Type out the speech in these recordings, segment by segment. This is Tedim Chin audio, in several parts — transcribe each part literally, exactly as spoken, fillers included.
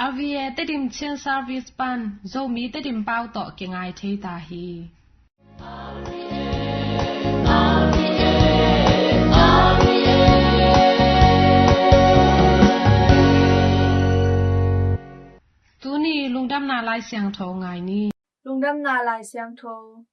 R V A Tedim Chin Service pan Zomi Tedim pau tawh kingai thei ta hi. Tuni lungdamna Lai Siangtho ngai ni. Lungdamna Lai Siangtho.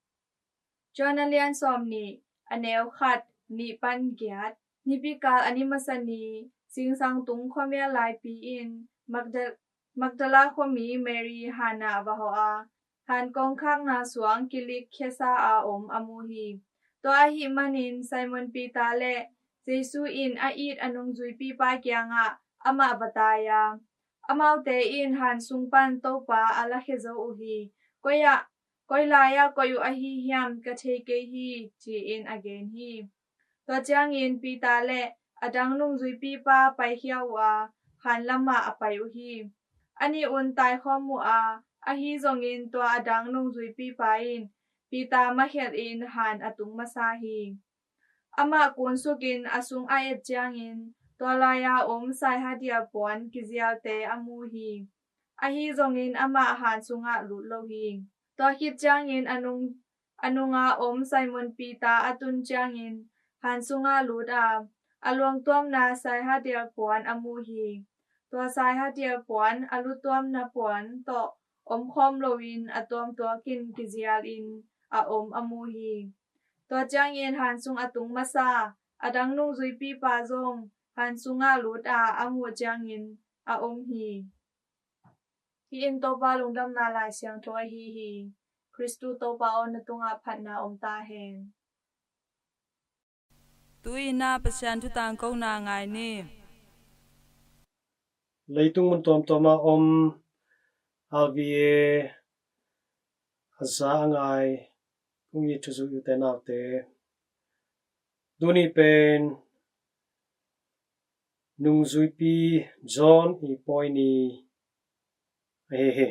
Johan a lian sawm nih, a neu khat nih pan giat. Nipikal a ni masa ni, zingsang tung khuamial laipi in Magda-, Magdala khuami Mary han ah va hawh a, han kongkhakna suang kilik khiasa a om a mu hi. Tua ahih manin Simon Peter le Jesu in a it a nungzuipipa kiangah amah va tai a, amaute in han sung pan Topa a lakhia zo uh hi. Koi ah, koi lai-ah koih uh ahi hiam ka thei kei hi, ci-in a gen hi. Tua ciangin Peter le a dang nungzuipipa paikhia uh a, han lamah a pai uh hi. A nih un taikhawm uh a, ahi zongin tua a dang nungzuipipa in Peter makhelh in han a tung masa hi. Amah kunsukin a sung a et ciangin tua lai-a om saihadial puan kizialte a mu hi. Ahi zongin amah han sungah lut lo hi. Tua khit ciangin a nung, a nunga om Simon Peter a tun ciangin han sungah lut a, a luangtuamna saihadial puan a mu hi. Tua saihadial puan a lutuamna puan tawh omkhawm loin a tuamtuakin kizialin a om a mu hi. Tua ciangin han sung a tung masa a dang nungzuipipa zong han sungah lut a, a muh ciangin a om hi. Hih in Topa lungdamna Lai Siangtho ahi hi. Khristu Topa aw, na tungah phatna om ta hen. Tu-in ah Pasian thu tangkona ngai ni. Leitung mun tuamtuama om R V A a za a ngai, ung i thuzui ute naute. Tuni pen nungzuipi John i pawi ni ahi hi.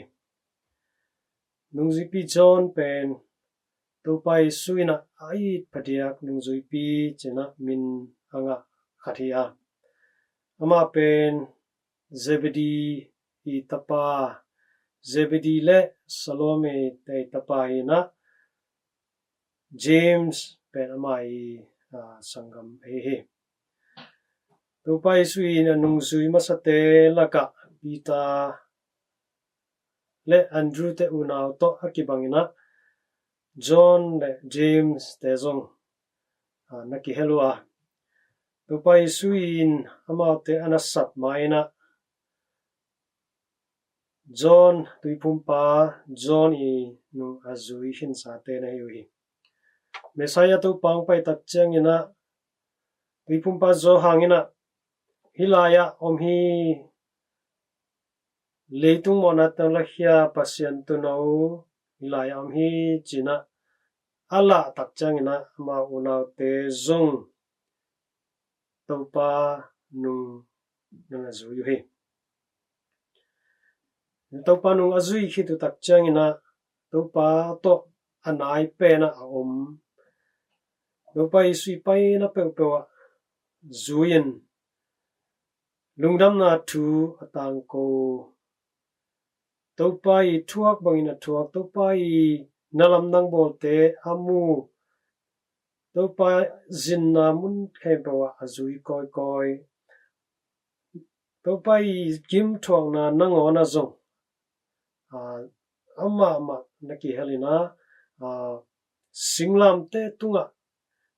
Nungzuipi John pen Topa Jesu in ah a it phadiak nungzuipi ci-in ah min a ngah khat hi a. Amah pen Zebedee i tapa, Zebedee le Salome te i tapa hi-in ah, James pen amah i, aa, sanggam ahi hi. Topa Jesu in a nungzui masate lakah Peter le Andrew te unau tawh a kibangin ah John le James te zong, aa, na kihel uh a, Topa Jesu in amaute a na sap ma-in ah John, tuiphumpa John i nung a zui khinsate na hi uh hi. Messiah Topa hong pai tak ciangin ah tuiphumpa Johan in ah hih lai-ah om hi, leitung mawhna tang lakhia Pasian Tuuno hih lai-ah om hi, ci-in ah a lah tak ciangin ah ama unaute zong Topa nung, nung a zui uh hi. Topa nung a zui khit uh tak ciangin ah Topa tawh a nai pen ah a om, Topa Jesu i paina peuhpeuh ah zui-in lungdamna thu a tangko, Topa i thuak bangin a thuak, Topa i na lamdang bawlte a mu, Topa zinna mun khempeuh ah a zui kawikawi, Topa i gimthuakna nangawn ah zong, aa, amahmah na kihel in ah, aa, singlamteh tungah,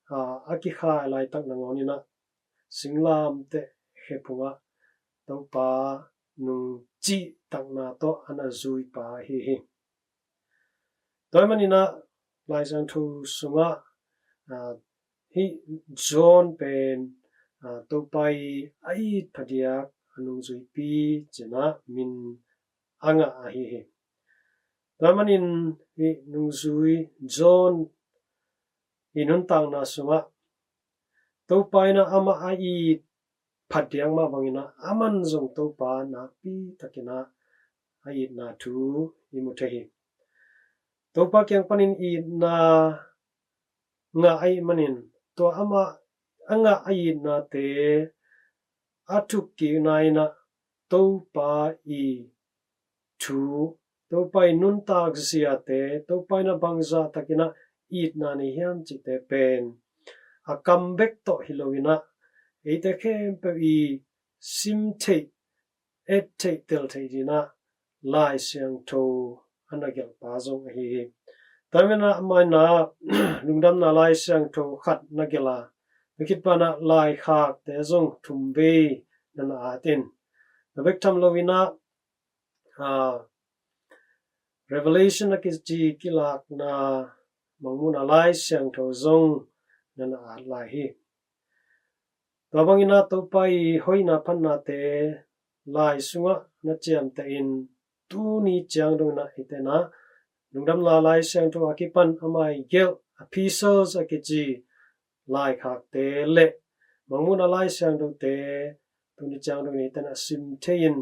aa, a kikhai laitak nangawn in ah singlamteh khephung ah Topa nung cihtakna tawh a na zuipa ahi hi. Tua ahih manin ah Lai Siangtho sungah, aa, hih John pen, aa, Topa i a it phadiak a nungzuipi ci-in ah min a ngah ahi hi. Tua ahih manin hih nungzui John i nuntakna sungah Topa in ah amah a it phadiak mah bangin ah aman zong Topa nakpi takin ah a itna thu i mu thei hi. Topa kiang panin itna ngah ahih manin tua amah a ngah a itnate a thukkikna in ah Topa i thu, Topa i nuntak ziate, Topa in a bangzah takin a itna nei hiam cihte pen a kam bek tawh hi loin a, eite khempeuh i sim theih, et theih, tel theih dingin a Lai Siangtho a na gelhpa zong ahi hi. Tua manin a, amah in a Lungdamna Lai Siangtho khat na gelh a, tua khit pan a laikhakte zong thum vei na na at in, tua bek tham loin a, a, Revelation a kici kilakna Mangmuhna Lai Siangtho zong na na at lai hi. Tua bangin a Topa i hoihna phatnate lai sungah na ciamteh in, tuni ciang dongin a eite in a Lungdamna Lai Siangtho a kipan amah i gelh epistles a kici laikhakte le Mangmuhna Lai Siangthote tuni ciang dongin eite in a sim thei in,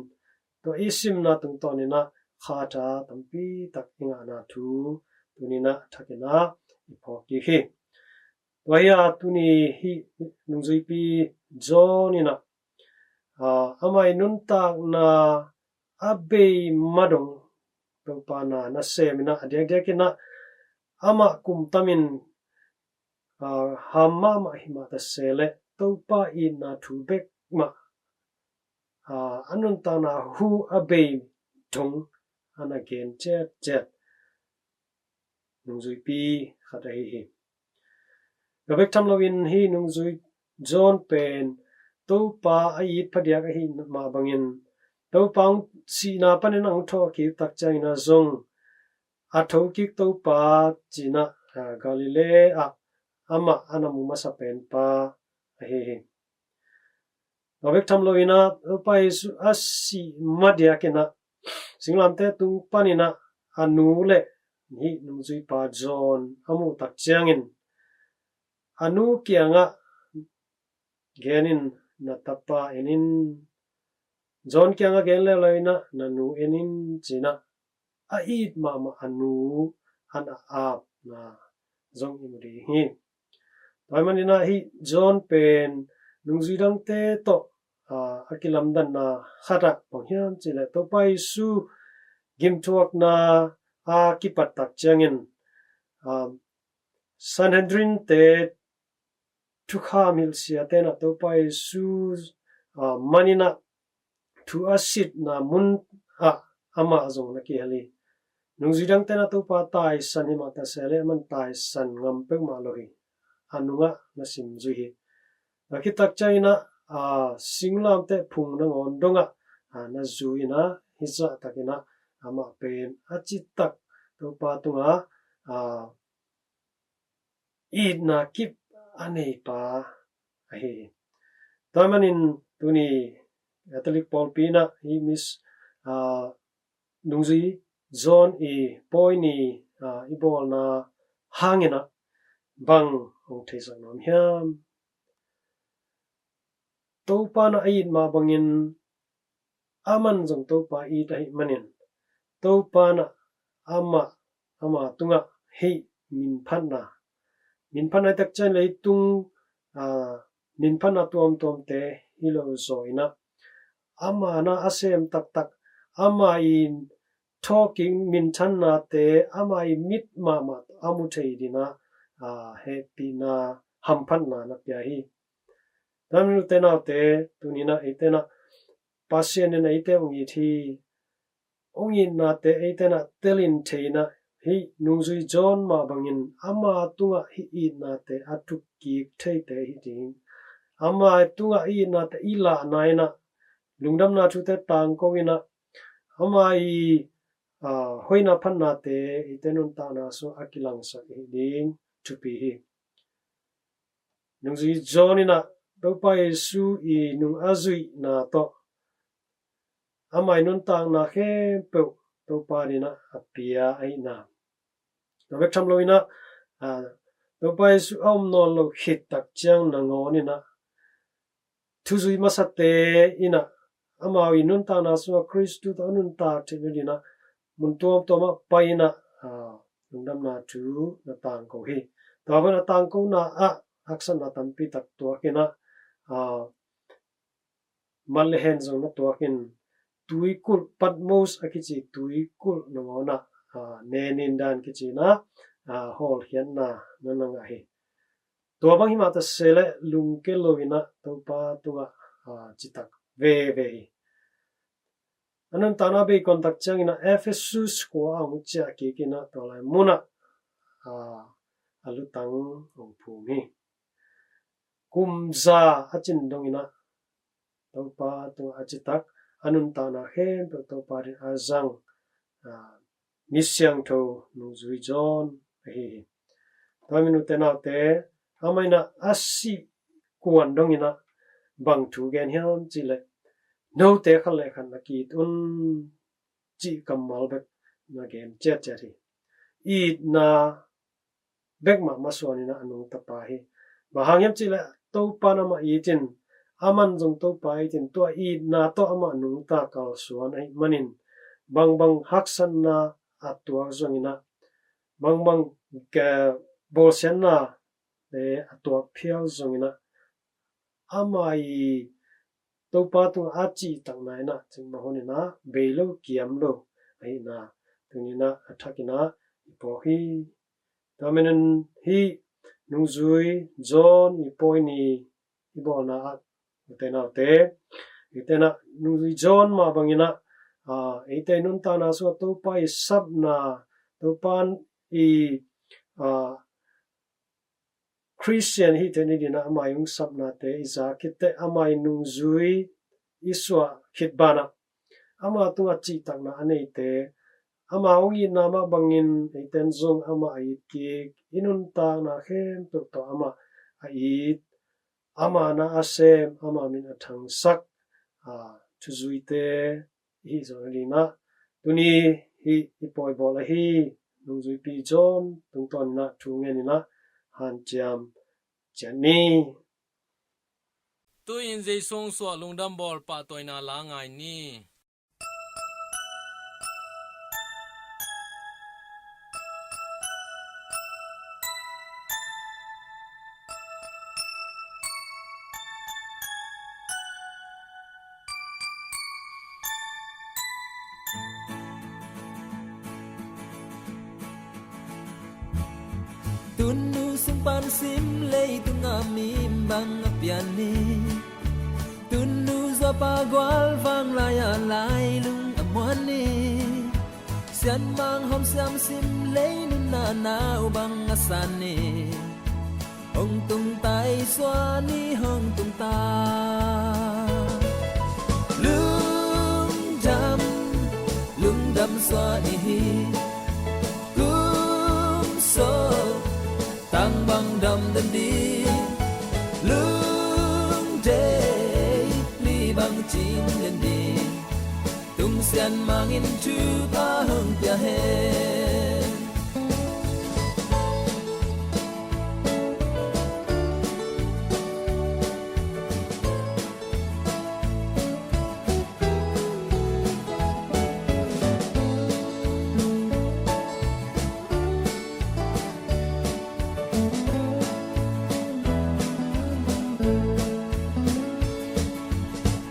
tua i simna tungtawnin a khatha tampi tak i ngahna thu tuni in a thakin a i phawk kik hi. Tua hi a, tuni hih nungzuipi John in a, a, amah i nuntakna a bei ma dong Topa na nasem in a, a diakdiakin a amah kumtamin, a, ham mahmah hi mah ta se leh Topa itna thu bek mah, a, a nuntakna hu a bei dong a na gen ciatciat nungzuipi khat ahi hi. Tua bek tham loin hih nungzui John pen Topa a it phadiak ahi mah bangin, Topa hong sihna panin a hong thawhkik tak ciangin a zong a thokik Topa ci-in a, a, Galilee ah amah a na mu masa penpa ahi hi. Tua bek tham loin a, Topa Jesu a sih ma diakin a, singlamteh tung panin a, a nu le hih nungzuipa John a muh tak ciangin, a nu kiangah gen in, na tapa en in. John kiangah gen leuleu in a, na nu en in ci-in a, a it mahmah a nu an a apna zong i mu ding hi. Tua ahih manin a hih John pen nungzui dangte tawh, a, a kilamdanna khat ah bang hiam cih leh Topa Jesu gimthuakna a kipat tak ciangin, a, Sanhedrin-te thukham hilh siate in a Topa Jesu, a, manin a thu a sitna mun ah amah zong na kihel hi. Nungzui dangte in a Topa taisan hi mah ta se leh, aman taisan ngam peuhmah lo hi. A nungah na sim zui hi. Tua khit tak ciangin a, a, singlamteh phung nangawn dongah, a, na zui in a, hih zah takin a, amah pen a citak Topa tungah, a, itna kip a neipa ahi hi. Tua ahih manin tuni Catholic pawlpi in a hih Miss, a, nungzui John i pawi ni, a, i bawlna hangin a bang hong theisak nuam hiam? Topa in a it mah bangin aman zong Topa it ahih manin, Topa in a amah, ama tungah hih minphatna, minphatna i tak ciang leitung, a, minphatna tuamtuamte hi lo zaw in a, ama na a sem taktak, ama i thawhkik minthannate ama i mit mahmah a mu thei dingin a, a, hehpihna, hamphatna na pia hi. Tua ahih manin u te nau te, tuni in a eite in a Pasian in eite hong it hi. Hong itnate eite in a telin thei in a, hih nungzui John mah bangin ama tungah hih itnate a thuk kik theite hi ding, ama tungah hih itnate i lahna in a, lungdamna thute tangko in a, ama i, a, hoihna phatnate eite nuntakna sungah a kilangsak hi ding thupi hi. Nungzui John in a Topa Jesu i nung a zuihna tawh ama i nuntakna khempeuh Topa adingin a pia ahihna. Tua bek tham loin a, a, Topa Jesu a om nawn loh khit tak ciang nangawn in a thuzui masate in a, amau i nuntakna sungah Khristu tawh a nuntak theihna dingin a mun tuamtuam ah pai in a, a, lungdamna thu na tangko hi. Tua bangin a tangkona ah haksatna tampi tak tuak in a, a, mat le hen zong na tuak in, tuikulh, Patmos a kici tuikulh nangawnah, aa, nenin dan kici inah, aa, hawlkhiatna na na ngah hi. Tua bang himah ta se leh lungke lo inah Topa tungah, aa, citak veve hi. A nuntakna bei kontak cianginah Efesus khua a hong ciah kik inah tua lai munah, aa, a lutang hong phum hi. Kum za a cin dong inah Topa tungah a citak, a nuntakna khempeuh Topa din a zang, aa, mi siangtho nungzui John ahi hi. Tua min ute naute, amah inah a sih kuan dong inah bang thu gen hiam cih leh, note khat le khat na ki-it un cih kammal bek na gen ciatciat hi. Itna bek mah masuan inah a nungta pa hi. Bang hang hiam cih leh Topa in amah it in, aman zong Topa it in, tua itna tawh amah nungta kalsuan ahih manin, bangbang haksatna a tuak zong inah, bangbang, eh, bawlsiatna, eh, a tuak phial zong inah, amah i Topa tungah a cihtakna inah, cikmah hun inah bei lo kiam lo ahihna tuni inah a thak inah i phawk hi. Tua manin hih nungzui John i pawi ni i bawlna ah, ute naute, ute nah nungzui John mah bang inah, aa, eite i nuntakna sungah Topa i sapna, Topa i, aa, Khristian i hih theih nading inah ama i hong sapnate i za khit teh, ama i nungzui i suah khit banah, ama tungah cihtakna a neite, ama hong itna mah bangin eiten zong amah a it kik, i nuntakna khempeuh tawh amah a it, ama na a sem, ama min a thangsak, aa, thuzuite i hih zawh nading inah, tuni hih i pawi bawl ahi nungzuipi John tungtawn inah thu ngen inah hanciam ciat ni. Tu-in Jesu hong suah lungdam bawl pahtawina la ngai ni. Tunu sung pan sim, leitung a mimbang a pian ni. Tunu zawpa gual vang lai-a lailung a muan ni. Sianmang hawm siam sim, lei nunna nau bang a san ni. Hong tung tai suan ni, hong tung tai. Lungdam, lungdam suan ni hi. Kum so, tang bang dam den di. Lungdei, li bang cing den di. Tung Sian Mang in thupha hong pia hen.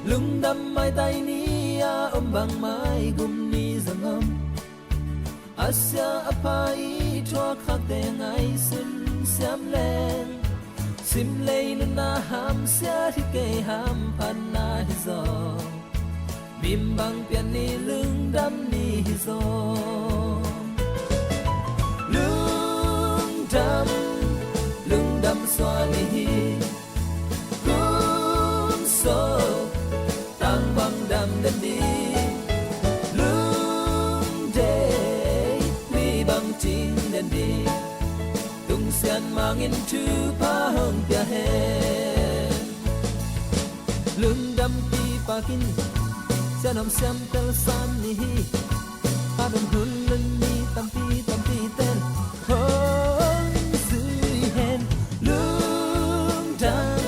Lungdam maitai ni a om bangmah i gum ni zong om. A sia a pha i thuak khakte ngaihsun siam leng. Sim lei nunna hamsiat hi kei, hamphatna hi zaw. Mimbang pian ni, lungdam ni hi zaw. Lungdam, lungdam suan ni hi. Kum so, tang bang dam den di. Lungdei, li bang cing den di. Tung Sian Mang in thupha hong pia hen. Lungdam pi pakin, sian om siam tel san ni hi. A dong hun lun ni tampi tampi ten hong zui hen. Lungdam,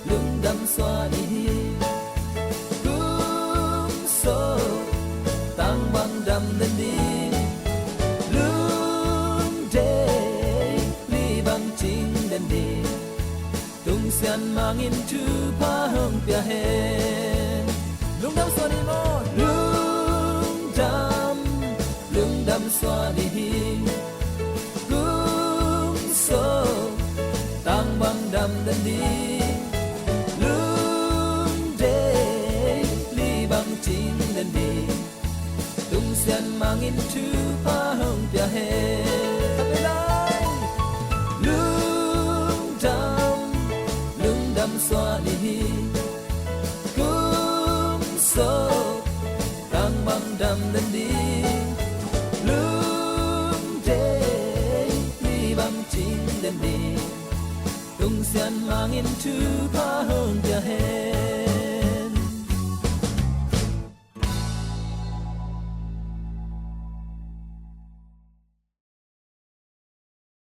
lungdam suan ni hi. Kum so, tang bang dam den di. Lungdei, li bang cing den di. Tung Sian Mang in thupha hong pia hen. Lungdam suan ni maw. Kum sawk tangbang dam den ding, lungdei li bang cing den ding, tungsian mangin thupha hong pia hen. Lungdam, lungdam suah ni hi. Kum sawk tangbang dam den ding, lungdei li bang cing den ding, tungsian mangin thupha hong pia hen.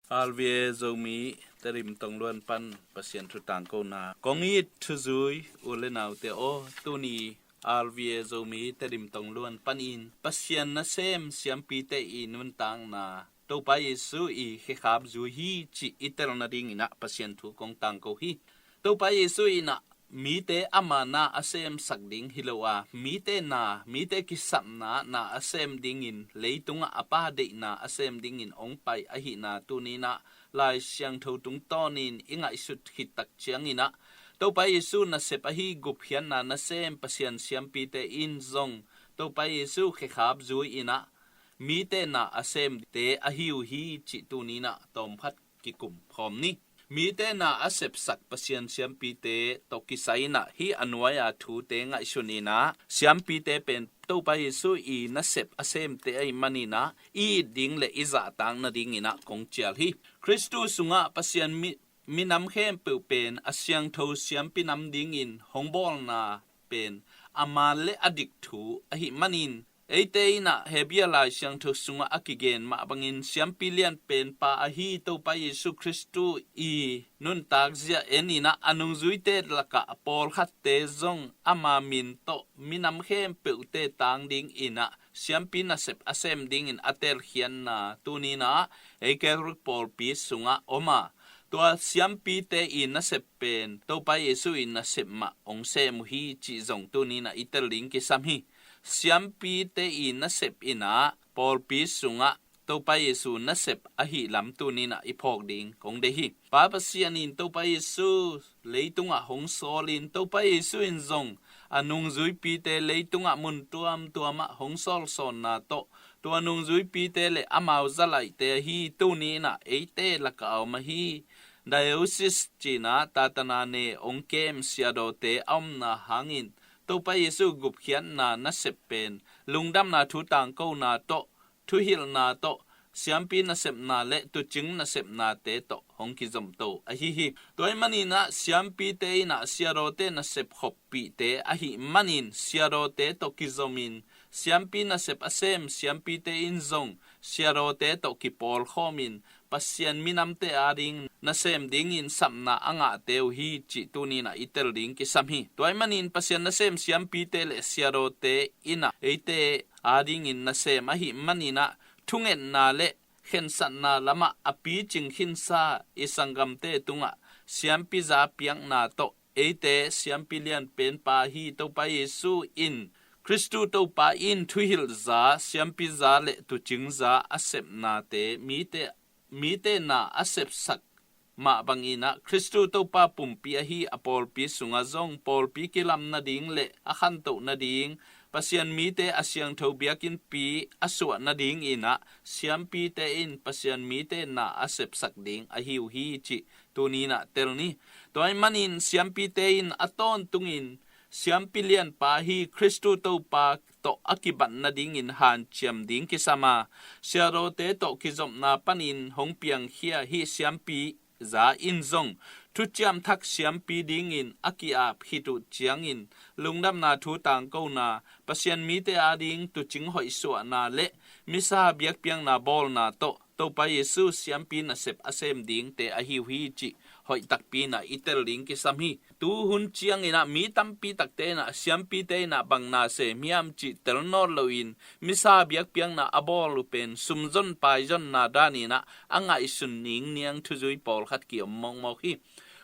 R V A Zomi Tedim Tongluan pan Pasian thu tangkona kong it thuzui u le naute aw, tuni R V A Zomi Tedim Tongluan panin Pasian nasem siampite i nuntakna, Topa Jesu i khekhap zui hi cih i tel nadingin ah Pasian thu kong tangko hi. Topa Jesu in ah mite ama na a semsak ding hi lo a, mite na, mite kisapna na a sem dingin, leitungah a Pa deihna a sem dingin hong pai ahihna tuni in ah Lai Siangtho tungtawnin i ngaihsut khit tak ciangin ah, Topa Jesu nasep ahi gupkhiatna nasem Pasian siampite in zong Topa Jesu khekhap zui in ah mite na a semte ahi uh hi cih tuni in ah tawmkhat kikum khawm ni. Mite na a sepsak Pasian siampite tawh kisai in ah hih a nuai-a thute ngaihsun in ah, siampite pen Topa Jesu i nasep a semte ahih manin ah i it ding le i zahtak nadingin ah kong cial hi. Khristu sungah Pasian mi, minam khempeuh pen a siangtho siampi nam dingin hong bawlna pen a man le a dik thu ahih manin, eite in ah Hebru Lai Siangtho sungah a kigen mah bangin siampi lianpen pa ahi Topa Jesu Khristu i nuntak zia en in ah a nungzuite lakah pawlkhatte zong ama min tawh minam khempeuhte tang dingin ah siampi nasep a sem dingin a telkhiatna tuni in ah ei Catholic pawlpi sungah om a, tua siampite i nasep pen Topa Jesu i nasep mah hong sem uh hi cih zong tuni in ah i tel ding kisam hi. Siampite i nasep in ah pawlpi sungah Topa Jesu nasep ahi lam tuni in ah i phawk ding kong deih hi. Pa Pasian in Topa Jesu leitungah hong sawlin, Topa Jesu in zong a nungzuipite leitungah mun tuamtuamah hong sawlsawnna tawh, tua nungzuipite le amau zalaihte ahi tuni in ah eite lakah a om ahi diocese cih in ah tatana ne hong kem siadawte a omna hangin, Topa Jesu gupkhiatna nasep pen lungdamna thu tangkona tawh, thuhilhna tawh, siampi nasepna le tuucing nasepnate tawh hong kizomto ahi hi. Tua ahih manin ah siampite in ah siadawte nasep khoppihte ahih manin siadawte tawh kizomin, siampi nasep a sem siampite in zong siadawte tawh kipawlkhawmin, Pasian minamte ading nasem dingin sapna a ngahte uh hi cih tuni in ah i tel ding kisam hi. Tua ahih manin Pasian nasem siampite le siadawte in ah eite adingin nasem ahih manin ah thungetna le khensatna lamah a picing khinsa i sanggamte tungah siampi za piakna tawh eite siampi lianpen pa hi Topa Jesu in, Khristu Topa in thuhilh za, siampi za le tuucing za a sepnate mite, mite na a sepsak mah bangin ah Khristu Topa pumpi ahi a pawlpi sungah zong pawlpi kilam nading le a khantoh nading, Pasian mite a siangtho biakinnpi a suah nadingin ah siampite in Pasian mite na a sepsak ding ahi uh hi cih tuni in ah tel ni. Tua ahih manin siampite in a tawntungin siampi lianpa hi Khristu Topa tawh a kibat nadingin hanciam ding kisam a, siadawte tawh kizopna panin hong piangkhia hih siampi za in zong thuciam thak siampi dingin a ki-ap khit uh ciangin lungdamna thu tangkona, Pasian mite ading tuucing hoihsuahna le misa biakpiakna bawlna tawh Topa Jesu siampi nasep a sem dingte ahi uh hi cih hoih takpi in ah i tel ding kisam hi. Tu hun ciangin ah mi tampi takte in ah siampite in ah bang na sem hiam cih tel nawn loin misa biakpiakna a bawl uh pen sumzon paizonna danin ah a ngaihsun ningniang thuzui pawlkhat ki-om mawkmawk hi.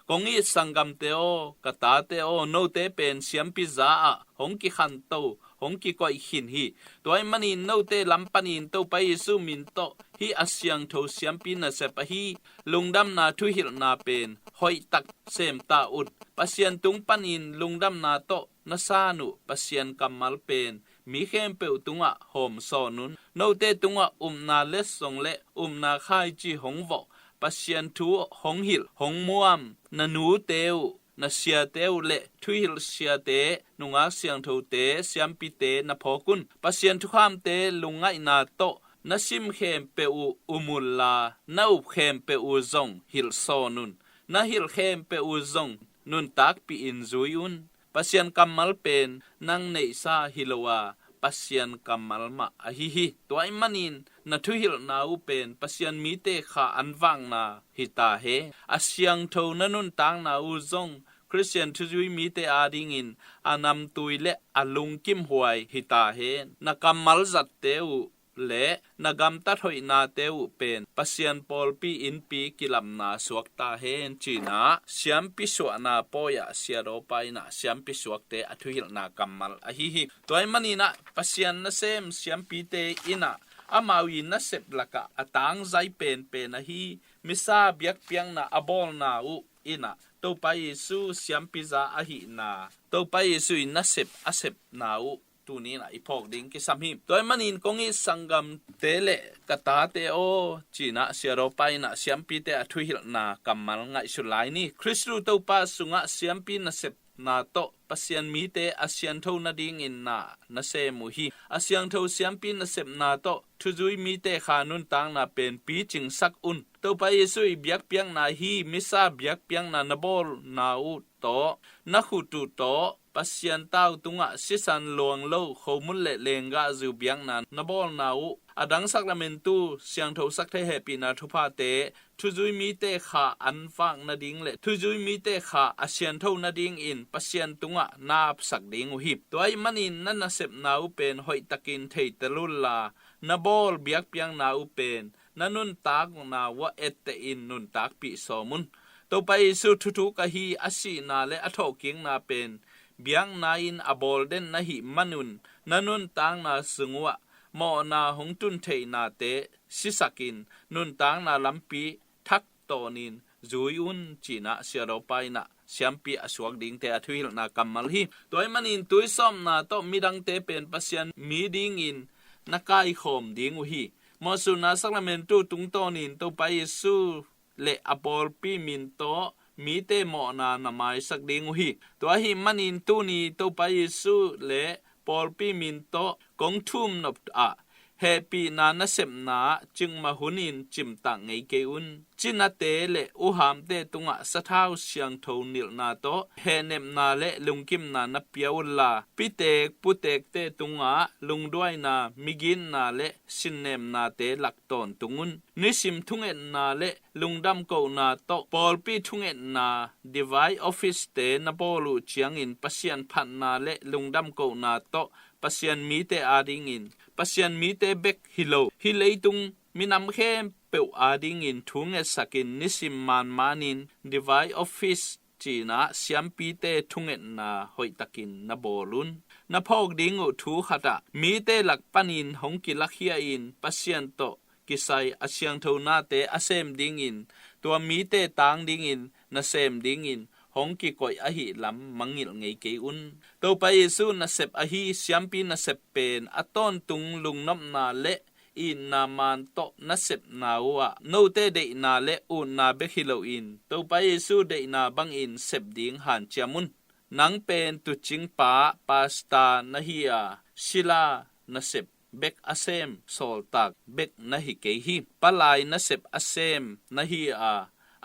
Kong it sanggamte aw, ka tate aw, note pen siampi za ah hong kikhanto, hong kikoih khin hi. Tua ahih manin note lam panin Topa Jesu min tawh hih a siangtho siampi nasep ahi lungdamna thuhilhna pen hoihtak sem ta un. Pasian tung panin lungdamna tawh na san uh Pasian kammal pen mi khempeuh tungah hawmsawn un. Note tungah upna letsong le upna khaici hong vawh, Pasian thu hong hilh hong muam na nute uh, na siate uh le thuhilh siate, nungak siangthote, siampite na phawk un. Pasian thukhamte lungngaihna tawh na sim khempeuh uh um unla, na up khempeuh uh zong hilhsawn un. Na hilh khempeuh uh zong nuntakpih in zui un. Pasian kammal pen nang neihsa hi lo a, Pasian kammal mah ahi hi. Tua ahih manin na thuhilhna uh pen Pasian mite kha an vakna hi ta hen. A siangtho na nuntakna uh zong Khristian thuzui mite adingin a namtui le a lungkimhuai hi ta hen. Na kammal zatte uh le na gamtat hoihnate uh pen Pasian pawlpi innpi kilamna suak ta hen, ci-in ah siampi suahna pawi-ah Sia Dawpa in ah siampi suakte a thuhilhna kammal ahi hi. Tua ahih manin ah Pasian nasem siampite in ah amau i nasep lakah a tangzai penpen ahi misa biakpiakna a bawlna uh in ah Topa Jesu siampi za ahihna, Topa Jesu i nasep a sepna uh tuni-in ah i phawk ding kisam hi. Tua ahih manin kong it sanggamte le ka tate aw, ci-in ah Sia Dawpa in ah siampite a thuhilhna kammal ngaihsun lai ni. Khristu Topa sungah siampi nasepna tawh Pasian mite a siangtho nadingin na na sem uh hi. A siangtho siampi nasepna tawh thuzui mite kha nuntakna pen picingsak un. Topa Jesu i biakpiakna hi misa biakpiakna na bawlna uh tawh, na khut uh tawh, Pasian tau tungah sisan luang lo khomun le lenggahzu biakna na bawlna uh, a dang sakramentu, siangthosak thei hehpihna thuphate, thuzui mite kha an vak nading le thuzui mite kha a siangtho nadingin Pasian tungah na apsak ding uh hi. Tua ahih manin na nasepna uh pen hoihtakin theitel unla, na bawl biakpiakna uh pen na nuntakna uah etteh in nuntakpih sawm un. Topa Jesu thuthuk ahi a sihna le a thawhkikna pen biakna in a bawl den na hih manun na nuntakna sung uah mawhna hong tun theihnate sisakin nuntakna lampi thak tawnin zui un, ci-in ah Sia Dawpa in ah siampi a suak dingte a thuhilhna kammal hi. Tua ahih manin tuisawpna tawh midangte pen Pasian mi dingin na kaikhawm ding uh hi. Mawhsutna sakramentu tungtawnin Topa Jesu le a pawlpi min tawh mite mawhna na maisak ding uh hi. Tua ahih manin tuni Topa Jesu le pawlpi min tawh kong thum nop ah hehpihna nasepna ah cikmah hunin cimtak ngei kei un. Cinate le uhamte tungah sathau siangtho nilhna tawh hehnepna le lungkimna na pia unla, pitek putekte tungah lungduaina, migitna le sinnemnate lak tawntung un. Nisim thungetna le lungdam kohna tawh pawlpi thungetna, divine office-te na bawl uh ciangin Pasian phatna le lungdam kohna tawh Pasian mite adingin, Pasian mite bek hi lo, hih leitung minam khempeuh adingin thu ngetsakin nisim manmanin divine office, ci-in ah siampite thungetna hoihtakin na bawl un. Na phawk ding uh thu khatah mite lak panin hong kilakhia in Pasian tawh kisai a siangtho nate a sem dingin, tua mite tang dingin na sem dingin hong kikoih ahih lam mangngilh ngei kei un. Topa Jesu nasep ahi siampi nasep pen a tawntung lungnopna le itna maan tawh na sepna uh ah note deihna le utna bek hi loin Topa Jesu deihna bangin sep ding hanciam un. Nang pen tuucingpa, pasta na hi a, sila nasep bek a sem sawltak bek na hi kei hi. Palai nasep a sem na hi a,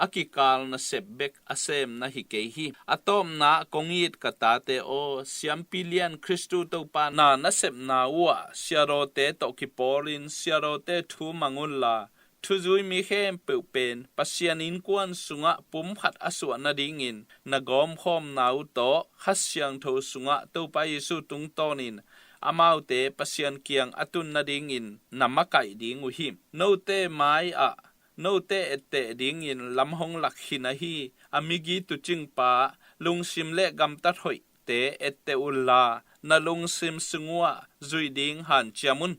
a kikal nasep bek a sem na hi kei hi. A tawpna ah kong it ka tate aw, siampi lian Khristu Topa na nasepna uh ah siadawte tawh kipawlin siadawte thu mang unla, thuzui mi khempeuh pen Pasian innkuan sungah pum khat a suah nadingin na gawmkhawmna uh tawh Kha Siangtho sungah Topa Jesu tungtawnin amaute Pasian kiang a tun nadingin na makaih ding uh hi. Note mai-ah note etteh dingin lam hong lak khin ahi a migi tuucingpa, lungsim le gamtat hoihte etteh unla, na lungsim sung uah zuih ding hanciam un.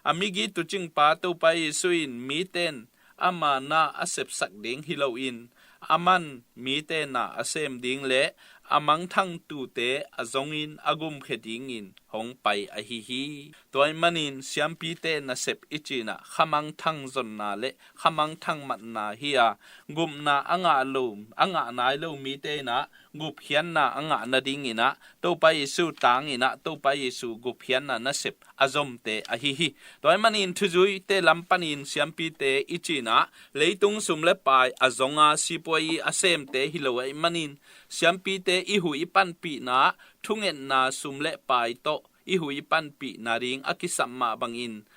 A migi tuucingpa Topa Jesu in mite in ama na a sepsak ding hi loin, aman mite na a sem ding le a mangthang tuute a zongin a gumkhia dingin hong pai ahi hi. Tua ahih manin siampite nasep i cinah khamangthang zonna le khamangthang matna hi a, gupna a ngah lo, a ngah nai lo mite inah gupkhiatna a ngah nadinginah Topa Jesu tanginah Topa Jesu gupkhiatna nasep a zomte ahi hi. Tua ahih manin thuzuite lam panin siampite i cinah leitung sum le pai a zonga sipuai a semte hi lo ahih manin siampite i huh i panpihna thungetna sum le pai tawh i huh i panpih nading a kisap mah bangin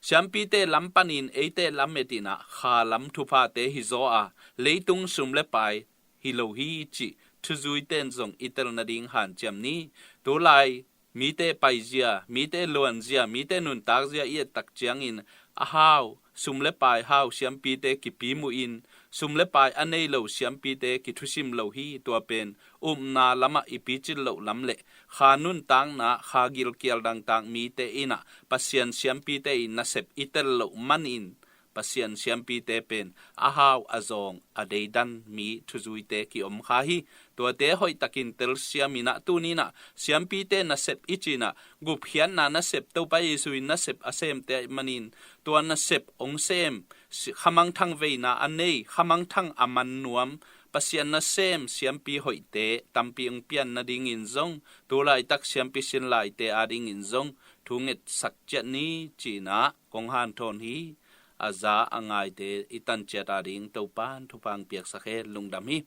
siampite lam panin eite lamet inah kha lam thuphate hi zaw a, leitung sum le pai hi lo hi cih thuzuite in zong i tel nading hanciam ni. Tulai mite paizia, mite luanzia, mite nuntakzia i ettak ciangin a hau, sum le pai hau siampite kipimuhin, sum le pai a nei lo siampite kithusim lo hi. Tua pen upna lamah i picin loh lam le kha nuntakna, kha gilkial dangtak mite inah Pasian siampite i nasep i tel loh manin Pasian siampite pen a hau a zawng a deidan mi thuzuite kiom kha hi. Tuate hoihtakin telsiam inah tuninah siampite nasep i cinah gupkhiatna nasep Topa Jesu in nasep a semte ahih manin tua nasep hong sem, si-, khamangthang veina a nei, khamangthang a man nuam, Pasian nasem siampi hoihte tampi hong pian nadingin zong, tulaitak siampi sinlaite adingin zong thu ngetsak ciat ni cinah kong hanthawn hi. A za a ngaite i tanciat ading Topan thupha hong piaksak hen. Lungdam hi.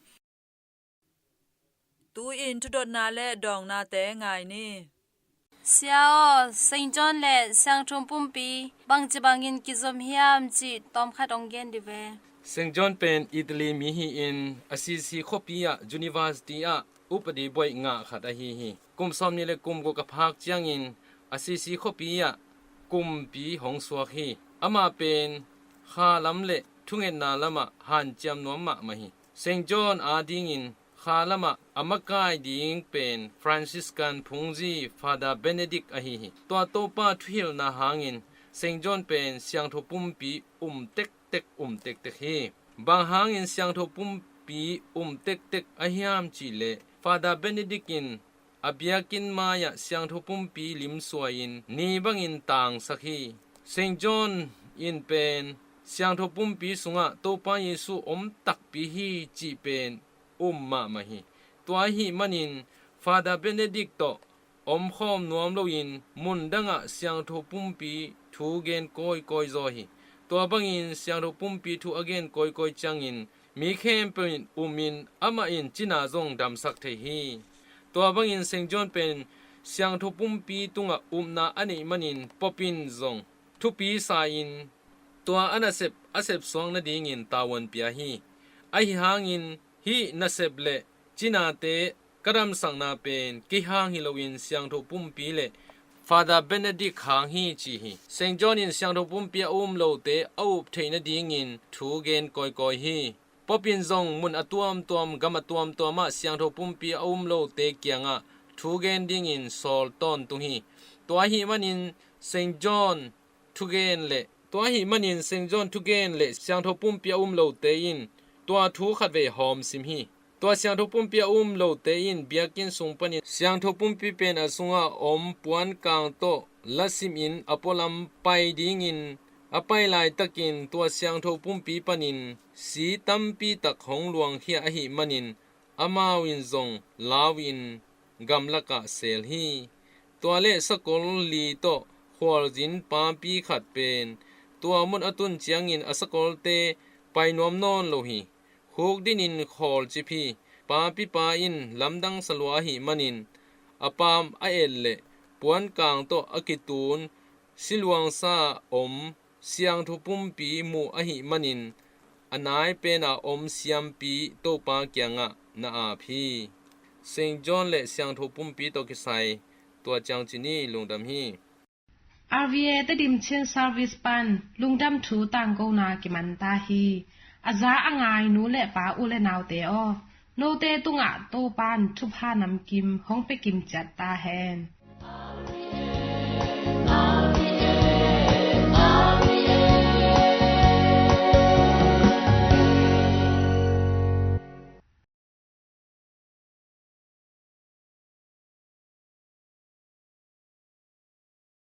Tu-in thudotna le dawngnate ngai ni. Sia aw, Saint John le Siangtho Pumpi bangci bangin kizom hiam cih tawmkhat hong gen dih ve. Saint John pen Italy mi hi-in Assisi khuapi ah university ah upadi buaih ngah khat ahi hi. Kum sawmnih le kum guk a phak ciangin Assisi khuapi ah kumpi hong suak hi. Amah pen kha lam le thungetna lamah hanciam nuam mahmah hi. Saint John adingin kha lamah a makai ding pen Franciscan phungzi Father Benedict ahi hi. Tua Topa thuhilhna hangin Saint John pen Siangtho Pumpi um tektek, um tektek hi. Bang hangin Siangtho Pumpi um tektek a hiam cihleh Father Benedict in a biakinn mai-ah Siangtho Pumpi limsuai-in ni bangin tangsak hi. Saint John in pen Siangtho Pumpi sungah Topa Jesu om takpi hi cih pen um mahmah hi. Tua ahih manin Father Benedict tawh omkhawm nuam loin mundangah Siangtho Pumpi thu gen kawikawi zaw hi. Tua bangin Siangtho Pumpi thu a gen kawikawi ciangin mi khempeuh in umin amah in cina zong damsak thei hi. Tua bangin Saint John pen Siangtho Pumpi tungah upna a neih manin Pope in zong thupi sa-in tua a nasep a sepsuak nadingin tavuan pia hi. Ahi hangin hih nasep le cinate ka damsakna pen kei hang hi loin Siangtho Pumpi le Father Benedict hang hi ci hi. Saint John in Siangtho Pumpi a um lote a up theih nadingin thu gen kawikawi hi. Pope in zong mun a tuamtuam, gam a tuamtuam ah Siangtho Pumpi a um lote kiangah thu gen dingin sawl tawntung hi. Tua ahih manin Saint John thugen le, tua ahih manin Saint John thugen le Siangtho Pumpi a um lote in tua thu khatvei hawmsim hi. Tua Siangtho Pumpi a um lote in biakinn sung panin Siangtho Pumpi pen a sungah om puankang tawh lasimin a pualam pai dingin a pai laitakin tua Siangtho Pumpi panin si tampi tak hong luangkhia ahih manin amau in zong lau-in gamlakah seel hi. Tua le sakol li tawh khualzin papi khat pen tua mun a tun ciangin a sakolte pai nuam nawn lo hi. Khukdinin khawlcip hi. Papipa in lamdang salua ahih manin a paam a et le puankang tawh a kitun siluangsa om Siangtho Pumpi muh ahih manin a nai pena om siampi Topa kiangah na ap hi. Saint John le Siangtho Pumpi tawh kisai tua ciang ci ni. Lungdam hi. R V A Tedim Chin Service pan lungdam thu tangkona kiman ta hi. A za a ngai nu le pa, u le naute aw, note tungah Topa in thupha namkim hong pia kim ciat ta hen.